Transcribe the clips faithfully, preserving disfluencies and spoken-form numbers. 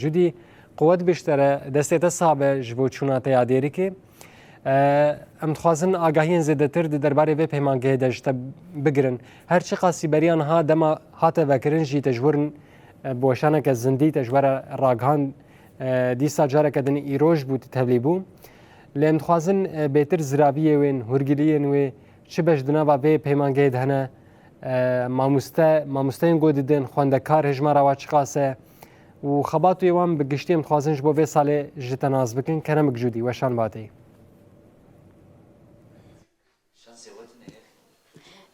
Cudî, quwet biştere, destê te sabe ji bo çûna te ya Dêrikê. E, em dixwazin agahiyên zêdetir di derbarê vê peymangehê de ji te bigirin. Her çiqasî beriya niha dema hate vekirin jî te ji wir, e, bi weşaneke zindî te ji we re ragihand, e, dîsa careke din îro ji bo tu tevlî bû. Lê em dixwazin, e, bêtir ziraviyê wên, hûrgiliyên wê çi beş di nava vê peymangehê de hene, e, mamoste, mamosteyên ku didin, xwendekar hejmara wa çiqas e û xebatê wan bi giştî em dixwazin ji bo vê salê ji te nas bikin. Kerem bik Cûdî, weşan batê. Şansê we tune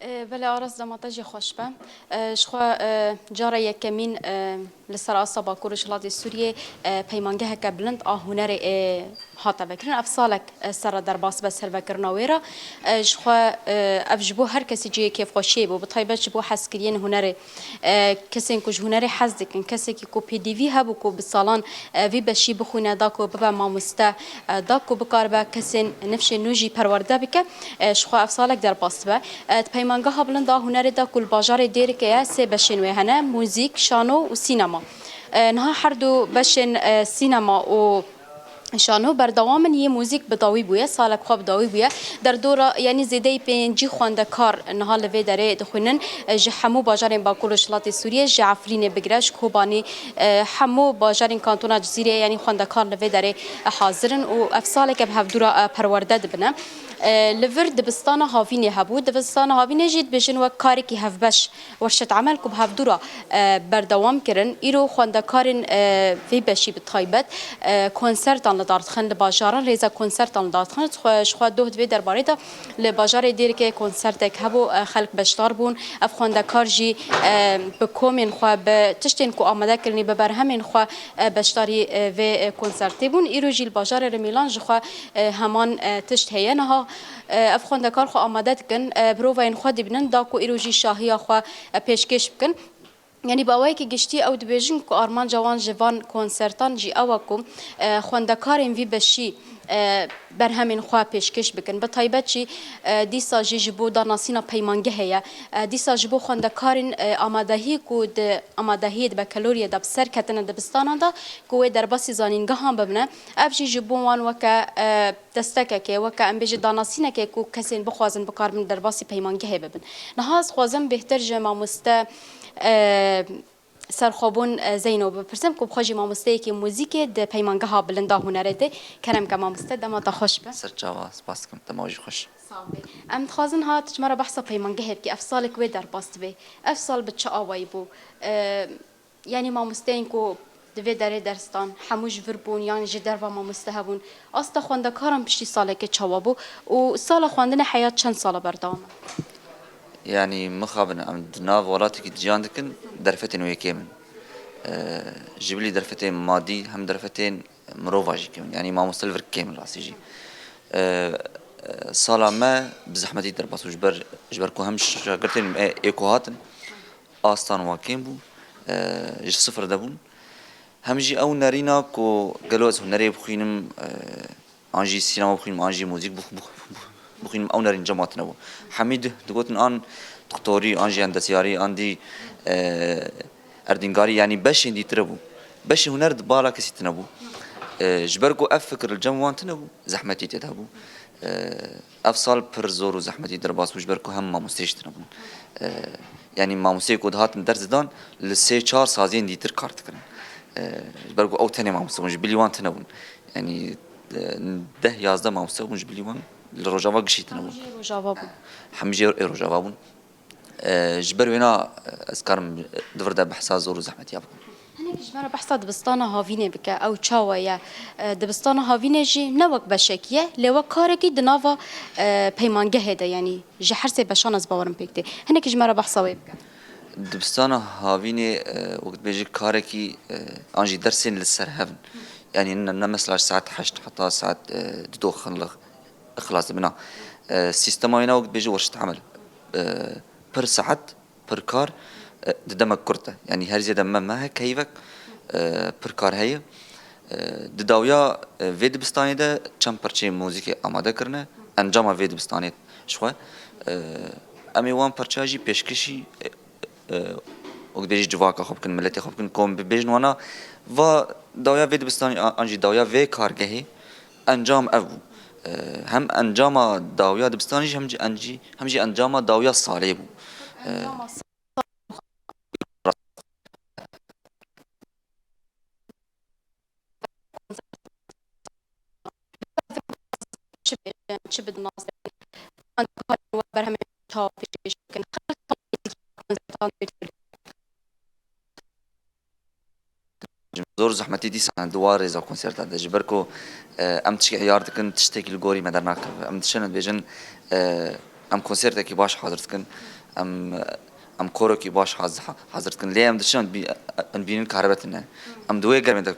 ye. E, belê Aras, dema te jî xweş be. E, ji xwe, e, cara yekemîn, e, li ser asta Bakur û Rojhilatê Sûriyê, e, peymangeheke bilind a hunerê, e, hate vekirin. Ev salek, e, serre derbas be servekirina wê re. E, ji xwe, e, ev ji bo her kesî cihê kêfxweşiyê bû, bi taybet ji bo hezkiriyên hunerê. E, kesên ku ji hunerê hez dikin, kesekî ku pêdivî hebû ku bi salan, e, vî beşî bixwîne, da ku bibe mamoste, e, da ku bikaribe kesên nifşên nû jî perwerde bike, e, ji xwe ev salek derbas dibe. E, di peymangeha bilind a hunerê de ku li bajarê Dêrikê ye, sê beşên wê hene, muzîk, şano û sînema. E, niha her du beşên, e, sînema û şano berdewam in, yê muzîk bi dawî bûye, salek xwe bi dawî bûye. Derdora, yanî zêdeyî pêncî xwendekar niha li vê derê dixwînin, e, ji hemû bajarên Bakur Rojhilatê Sûriyê, ji Efrînê bigire, ji Kobanî, e, hemû bajarên Kantona Cizîrê, yanî xwendekar li vê derê, e, hazir in û ev saleke bi hevdû re, e, perwerde dibine. E, li vir dibistana Havînê hebû. Dibistana Havînê jî dibêjin wek karekî hevbeş werşet emel ku bi hevdû re, e, berdewam kirin. Îro xwendekarên, e, vê beşî bi taybet, e, konsertan li dar dixin, li bajaran rêza konsertan li dar dixin. Xwe, ji xwe doh di vê derbarê de li bajarê Dêrikê konsertek hebû, e, xelk beşdar bûn. Ev xwendekar jî, e, bi komên xwe, bi tiştên ku amade kirinî, bi berhemên xwe, e, beşdarî, e, vê, e, konsertê bûn. Îro jî li bajarê Rimîlan ji xwe, e, heman, e, tişt heye. Niha, e, ev xwendekar xwe amade dikin, e, birovayên xwe dibînin, da ku îro jî şahiya xwe, e, pêşkêş bikin. Yanî bi awayekî giştî ew dibêjin ku armanca wan ji van konsertan jî ew e ku, e, xwendekarên vî beşî, e, berhemên xwe pêşkêş bikin. Bi taybet jî, e, dîsa jî ji bo danasîna peymangehê ye. E, dîsa ji bo xwendekarên, e, amadehî ku di amadehiyê di bekeloriyê de bi ser ketine dibistanan de ku wê derbasî zanîngehan bibine, ev jî ji bo wan weke, e, destekekê, weke em bêjin danasînekê ku kesên bixwazin bikaribin derbasî peymangehê bibin. Niha ez dixwazim bêhtir ji mamoste, e, Serxwebûn, e, Zeyno bipirsim ku bi xwe jî mamosteyekî muzîkê di peymangeha bilind a hunerê tê. Kerem ke mamoste, dema te xweş be. Ser çava, spas dikim. Dema we jî xweş. Sax bî. Em dixwazin ha tu ji me re behsa peymangehê bikî. Ev salek wê derbas dibê. Ev sal bi çi awayî bû? E, Yanî mamosteyên ku di vê derê ders dan, hemû ji vir bûn yan ji derva mamoste hebûn. Asta xwendekaran piştî salekê çawa bû û sala xwendinê heya çend sala berdewam e? Yanî mixabin em di nav welatekî di jiyan dikin, derfetên wê kêm in. Ee, ji bilî derfetên madî hem derfetên mirova jî kêm in. Yanî mamoste li vir kêm in rastî jî. Ee, sala me bi zehmetî derbas bû ji ber, ji ber ku hem şagirtên me ê ku hatin, astan wan kêm bû, e, ji sifir de bûn. Hem jî ew nerîna ku gelo ez hunerê bixwînim, e, an jî sînema bixwînim, an jî muzîk bix-, bix-, bix-, bixwînim, ew nerîn cem hatine bû. Hemî di-, digotin an doktorî, an jî hendesyarî, an dî, e, erdîngarî, yanî beşên dîtir bû. Beşê huner di bala kesî tine bû. E, ji ber ku ev fikir li cem wan tine bû, zehmetî tê de bû. E, Ev sal pir zor û zehmetî derbas bû, ji ber ku hem mamosteyê jî tune bûn. E, yanî mamosteyê ku dihatin ders didan, li sê çar saziyên dîtir kar dikirin. E, ji ber ku ew tenê mamoste bûn, ji bilî wan tune bûn. Yanî, e, deh yazdeh mamoste bûn, ji bilî wan li Rojava gişî tune bûn. Hemû jî ê Rojava bûn. Hemû jî ê Rojava bûn. E, ji ber wêna, e, ez karim di vir de behsa zor û zehmetiya bikim. Hinek ji me re behsa dibistana Havînê bike, ew çawa ye? E, dibistana Havînê jî ne wek beşekî ye, lê wek karekî di nava, e, peymangehê de, yanî ji her sê beşan ez bawerim pêk tê. Hinek ji me re behsa wê bike. Dibistana Havînê, e, wek dibêjî karekî, e, an jî dersên li ser hev in. Yanî ne, ne mesela ji saet heşt heta saet, e, dido xinlix ixlas dibina. E, sîstema wêna wek dibêjî werşet emel. E, pir saet, pir kar, e, di demek kurt de. Yanî her zêde me, me hek heyvek, e, pir kar heye. E, di dawiya, e, vê dibistanê de çend parçeyê muzîkê amade kirine. Encama vê dibistanê ji xwe. E, em ê wan parçeya jî pêşkêşî, e, e, wek dibêjî civaka xwe bikin, miletê xwe bikin, kom bibêjin wana va Dawiya vê dibistanî a-, an jî dawiya vê kargehê encam ev bû. E, hem encama dawiya dibistanî jî hem jî, en jî, hem jî encama dawiya salê bû. E, Encama sa-, çi bêjin, çi bidin nas, an karên we berhemên çawa pêşkêş bikin. Zor zehmetî dîsa di wa rêza konserta de, ji ber ku, e, em tiştekî heyar dikin, tiştekî li gorî me dernakeve. Em dişin dibêjin, e, em konsertekî baş hazir dikin, em, em korekî baş haz-, hazir dikin. Lê em dişin em dibî-, em dibînin karebe tune. Em di wê germê de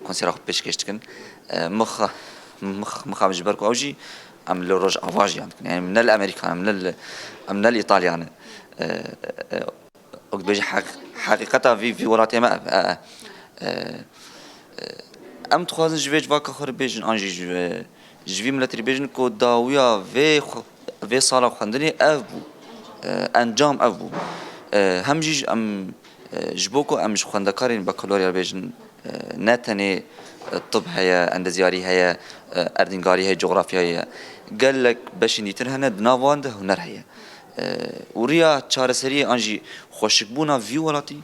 konsera xwe pêşkêş dikin. E, mix-, mix-, mixabin ji ber ku ew jî em li Rojava jiyan dikin. Yani em ne li Amerîka ne, em ne li, em ne li Îtalya ne. E, e, Wek dibêje heq-, heqîqeta vî, vî welatê me ev e. E, e, em dixwazin ji vê civaka xwe re bêjin, an jî ji, ji vî miletî re bêjin ku dawiya vê xwe-, vê sala xwendinê ev bû. E, encam ev bû. E, hem jî em, e, ji bo ku em ji xwendekarên bakalorya bêjin, e, ne tenê, e, tib heye, endezyarî heye, e, erdnîgarî heye, cografya heye. Gelek beşên dîtir hene, di nav wan de huner heye. E, û riya çareseriyê an jî xweşikbûna vî welatî,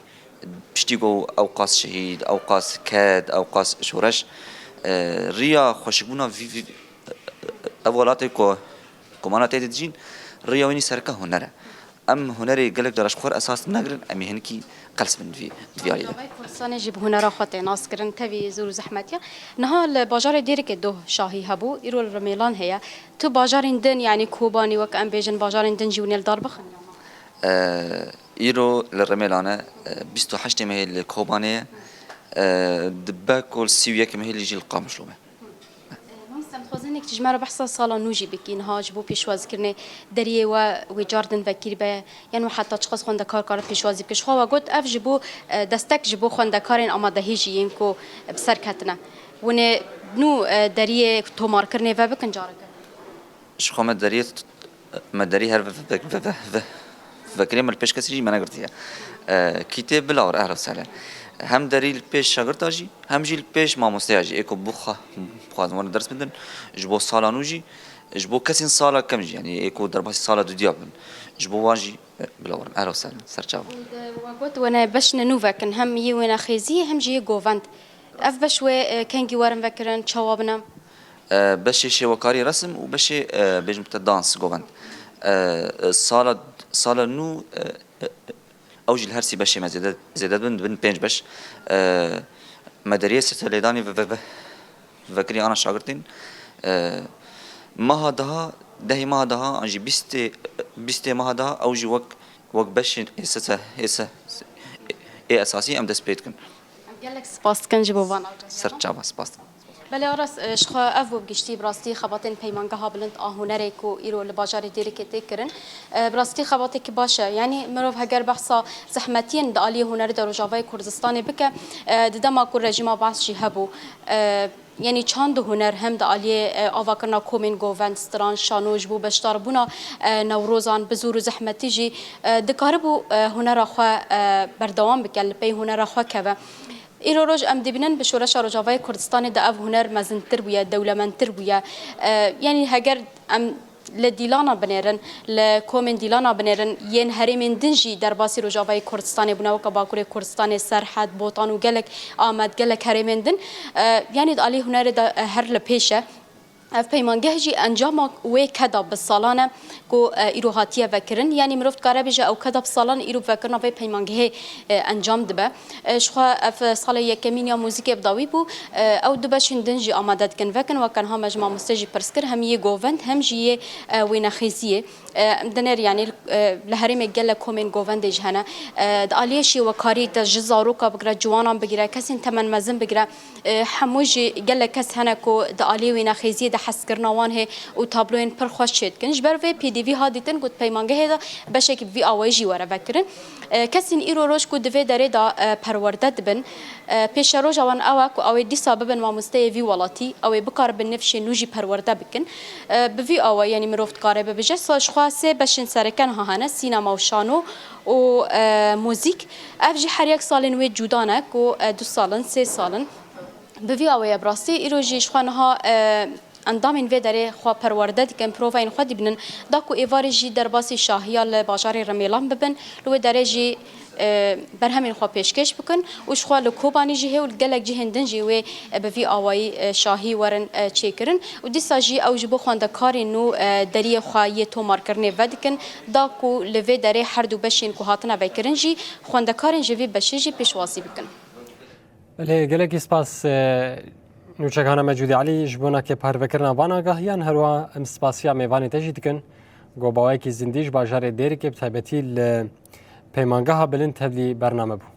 piştî ku ewqas şehîd, ewqas ked, ewqas şoreş, e, riya xweşikbûna vî, vî, ev welatê ku komana tê de dijîn, riya wînî sereke huner e. Em hunerê gelek cara ji xwe re esas negirin, em ê hinekî qels bin di vî, di vî alî de. Rojavayê Kurdistanê jî bi hunera xwe tê naskirin, tevî zor û zehmetiya. Niha li bajarê Dêrikê doh şahî hebû, îro li Rimêlan heye. Tu bajarên din, yanî Kobanî wek em bêjin, bajarên din jî hûn ê li dar bixin ya na? E, îro li Rimêlan e, e, bîst û heştê mehê li Kobanê ye, e, dibe ku li sî û yek mehê jî li Qamişlo be. Mamoste, em dixwazin hinek ji me re behsa sala nû jî bikî. Niha ji bo pêşwazîkirinê deriyê we wê car din vekirî be, yan we heta çiqas xwendekar kare pêşwazî bike? Ji xwe we got, ev ji bo, e, destek ji bo xwendekarên amadehî jî yên ku bi ser ketine. Hûn ê nû, e, deriyê tomarkirinê vebikin careke? Ji xwe me deriyê, me derî her ve-, ve-, ve-, ve-, ve-, vekirê me li pêş kesî jî me negirtiye. E, kîtê bila wir, ehla sehlen. Hem derî li pêş şagirta jî, hem jî li pêş mamosteya jî. Ê ku bixwa-, bixwazin werin ders bidin, ji bo sala nû jî, ji bo kesên sala kem jî, yanî ê ku derbasî sala dudiya bin. Ji bo wan jî, e, bila wir, ehla sehlen, serçava. Û de we got wene beşine nû vekin, hem yê wênexêziyê, hem jî yê govend. Ev beş wê, e, kengî werin vekirin, çawa bine? E, beşê şêwekarî resim û beşê, e, bêjim te dans govend. E, e, sala, sala nû, e, e, ew jî li her sî beşê me zêde, zêde dibin, dibin pênc beş. E, me deriyê sete lêdanî ve, ve, ve, vekirî ana şagirtên. E, meha daha, dehê meha daha, an jî bîstê, bîstê meha daha, ew jî wek, wek beşên ê sete, ê se-, ê esasî em dest pê dikin. Em gelek spas dikin ji bo van awcariya. Ser çava, spas dikim. Belê Aras, e, ji xwe ev bû bi giştî bi rastî xebatên Peymangeha Bilind a Hunerê ku îro li bajarê Dêrikê tê kirin. E, bi rastî xebatekî baş e. Yanî mirov heger behsa zehmetiyên di aliyê hunerê de Rojavayê Kurdistanê bike, e, di dema ku rejîma Baas jî hebû, e, yanî çand û huner hem di aliyê, e, avakirina komên govend, stran, şano, ji bo beşdarbûna, e, newrozan bi zor û zehmetî jî, e, dikaribû, e, hunera xwe, e, berdewam bike, li pey hunera xwe keve. Îro roj em dibînin bi şoreşa Rojavayê Kurdistanê de ev huner mezintir bûye, dewlemendtir bûye. E, yanî heger em li Dîlana binêrin, li komên Dîlana binêrin, yên herêmên din jî derbasî Rojavayê Kurdistanê bûne, weke Bakurê Kurdistanê, Serhed, Botan û gelek Amed, gelek herêmên din. E, yanî di alî hunerê de, e, her li pêş e. Ev peymangeh jî encama wê keda bi salan e ku, e, îro hatiye vekirin. Yanî mirov dikare bêje ew keda bi salan îro bi vekirina vê peymangehê, e, encam dibe. E, ji xwe ev salê yekemîn ya muzîkê bi dawî bû. E, ew du beşên din jî amade dikin vekin. Weke niha me ji mamoste jî pirs kir, hem yê govend hem jî yê, e, wênexêziyê. E, em dinêr, yanî, e, li herêmê gelek komên govendê jî hene. E, di aliyê şêwekarî de ji zaroka bigire, ciwanan bigire, kesên temenmezin bigire, e, hemû jî gelek kes hene ku di aliyê wênexêziyê de hezkirina wan hê û tabloyên pir xweş çêdikin. Ji ber vê pêdivî hat dîtin ku di peymangehê de beşekî bi vî awayî jî were vekirin. E, kesên îro roj ku di vê derê de, e, perwerde dibin, e, pêşeroja wan ew e ku ew ê dîsa bibin mamosteyê vî welatî, ew ê bikaribin nifşên nû jî perwerde bikin. E, bi vî awayî, yanî mirov dikare bibêje, sa-, ji xwe sê beşên sereke niha hene, sînema û şano û, e, muzîk. Ev jî her yek salên wê cuda ne ku, e, du sal in, sê sal in. Bi vî awê ye bi rastî. Îro jî ji xwe niha, e, endamên vê derê xwe perwerde dikin, provayên xwe dibînin, da ku êvarê jî derbasî şahiya li bajarê Remêlan bibin, li wê derê jî, e, berhemên xwe pêşkêş bikin û ji xwe li Kobanî jî hê û li gelek cihên din jî wê, e, bi vî awayî, e, şahî werin, e, çêkirin û dîsa jî ew ji bo xwendekarên nû, e, deriyê xwe yê tomarkirinê vedikin, da ku li vê derê her du beşên ku hatine vekirin jî xwendekarên ji vî beşê jî pêşwazî bikin. Belê, gelekî spas, e, nûçegihana Mecûdî Elî, ji bona ke parvekirina van agahiyan, herwiha em spasiya mêvanê te jî dikin. Go bawayekî zindî ji bajarê Dêrikê, bi taybetî li Peymangeha Bilind tevlî bername bû.